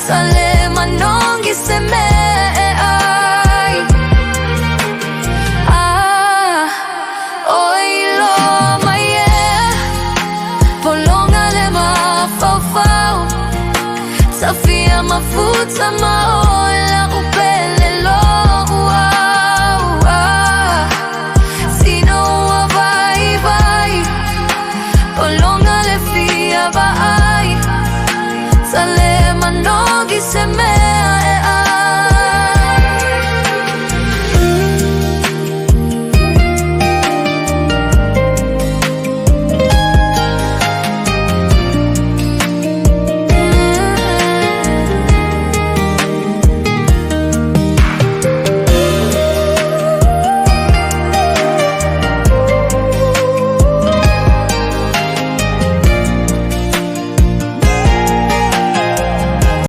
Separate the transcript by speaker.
Speaker 1: Mafuta le manogi se meai. Ah, oi loa mai ea, Pologa le mafaufau. Tafia mafuta ma ola.